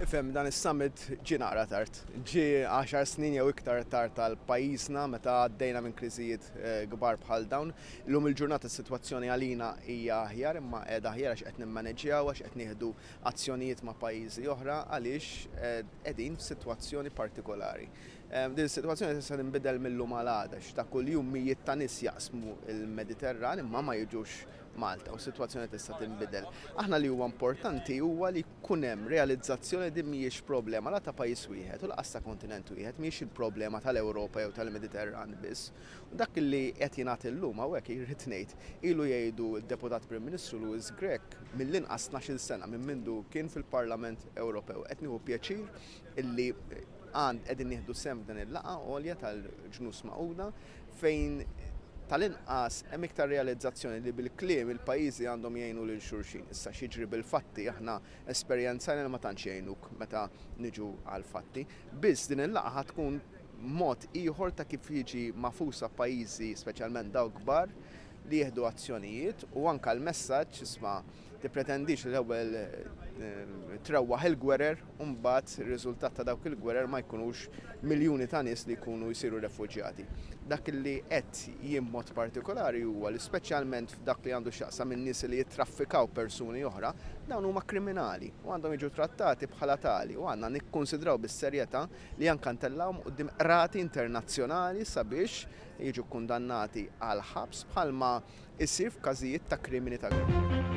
Ifhem, dan is-summit ġie naqra tard. Ġie għaxar snin jew iktar tard għal pajjiżna meta għaddejna minn kriżijiet kbar bħal dawn. Illum il-ġurnata s-sitwazzjoni għalina hija aħjar imma qiegħda aħjar għax qed nimmaneġġjaw, għax qed nieħdu azzjonijiet ma' pajjiżi oħra għaliex qegħdin f'sitwazzjoni partikolari. Din is-sitwazzjoni tista' tinbidel mil-lum għal għada għax ta' kuljum mijiet ta' nies jaqsmu l-Mediterran imma ma jiġux Malta u s-sitwazzjoni tista' tinbidel. Aħna li huwa importanti huwa li jkun hemm realizzazzjoni li din mhijiex problema la ta' pajjiż wieħed u lanqas ta' kontinent wieħed, mhijiex il-problema tal-Ewropa jew tal-Mediterran biss. U dak li qed jingħad illum hawnhekk irrid ngħid ilu jgħidu d-Deputat Prim Ministru Louis Grech mill-inqas 12-il sena minn mindu kien fil-Parlament Ewropew. Qed nieħu pjaċir illi għand qegħdin nieħdu sehem f'dan il-laqgħa għolja tal-Ġnus Magħquda fejn tal-inqas hemm iktar realizzazzjoni li bil-kliem il-pajjiżi għandhom jgħinu lil xulxin. Issa x'jiġri bil-fatti aħna esperjenzajna li ma tantx jgħinuk meta niġu għall-fatti. Biss din il-laqgħa ħa tkun mod ieħor ta' kif jiġi magħfusa pajjiżi speċjalment dawk kbar li jieħdu azzjonijiet u anke l-messaġġ isma' Tippretendix li l-ewwel trewwaħ il-gwerer u mbagħad ir-riżultat ta' dawk il-gwerer ma jkunux miljuni ta' nies li jkunu jsiru refuġjati. Dak li għedt jien b'mod partikolari huwa li speċjalment f'dak li għandu x'jaqsam in-nies li jittraffikaw persuni oħra, dawn huma kriminali u għandhom jiġu trattati bħala tali u għandna nikkunsidraw bis-serjetà li anke ntellgħuhom quddiem qrati internazzjonali sabiex jiġu kkundannati għall-ħabs bħalma jsir f'każijiet ta' krimini ta' gwerra.